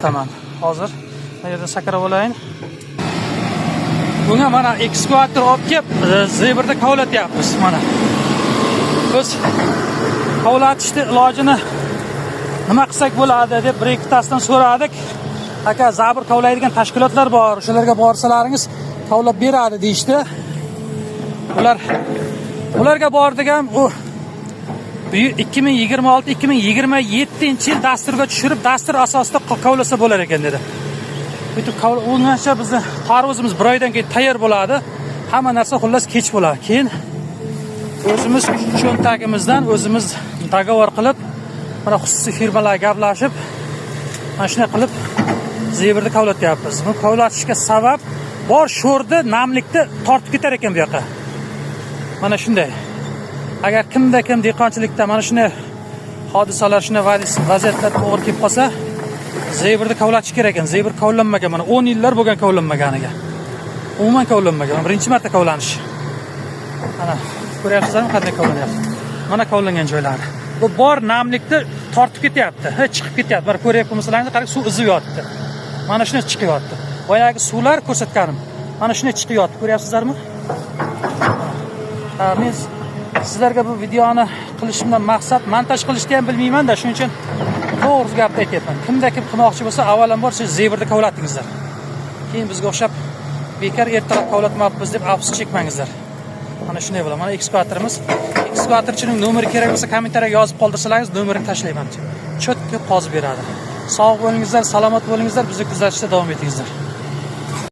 Tamam. Hozir bu yerda sakrab olayin. Bunga mana ekskavator olib kelib, zebrda kovlatyapmiz mana. Biz kovlatishni ilojini nima qilsak bo'ladi deb bir ikkitasidan so'radik. Aka, zabr kovlaydigan tashkilotlar bor, o'shalarga borsalaringiz kovlab beradi deyishdi. Ularga bordik ham, u 2026-2027 yil dasturga tushirib, dastur asosida kovlasa bo'lar ekan dedi. Bitta ungacha bizni tarvuzimiz bir oydan keyin tayyor bo'ladi. Hamma narsa xullas kech bo'ladi. Keyin o'zimiz cho'ntagimizdan o'zimiz договор qilib, mana xususiy firmalarga gaplashib, mana shunday qilib zebrni kovlatyapmiz. Bu kovlatishga sabab bor sho'rni, namlikni tortib ketar ekan bu yoqqa. Mana shunday. Agar kimda kim dehqonchilikda mana shunday hodisalar, shunday vaziyatlar to'g'ri kelib qolsa, zebrni kovlatish kerak ekan. Zebr kovlanmagan, mana 10 yillar bo'lgan kovlanmaganiga. Umuman kovlanmagan. Birinchi marta kovlanish. Mana ko'ryapsizlarmi qanday kovlanyapti? Mana kovlangan joylari. Bu bor namlikni tortib ketyapti. Ha, chiqib ketyapti. Mana ko'ryapsizlarmi? Qarang, suv izib yotdi. Mana shunday chiqyapti. Boyagi suvlar ko'rsatganim. Mana shunday chiqyapti. Ko'ryapsizlarmi? Ha, men sizlarga bu videoni qilishimdan maqsad montaj qilishni ham bilmayman-da, shuning uchun to'g'ri gapni aytyapman. Kimda kim qilmoqchi bo'lsa, avvalambor siz zebrni kovlatingizlar. Keyin bizga o'xshab bekor ertalab kovlatmabmiz deb afsus chekmangizlar. Mana shunday bo'ladi. Mana ekskavatorimiz. Ekskavatorchining nomeri kerak bo'lsa, kommentariyaga yozib qoldirsalaringiz, nomerini tashlayman. Чётко qozib beradi. Sog' bo'lingizlar, salomat bo'lingizlar, bizni kuzatishda davom etingizlar.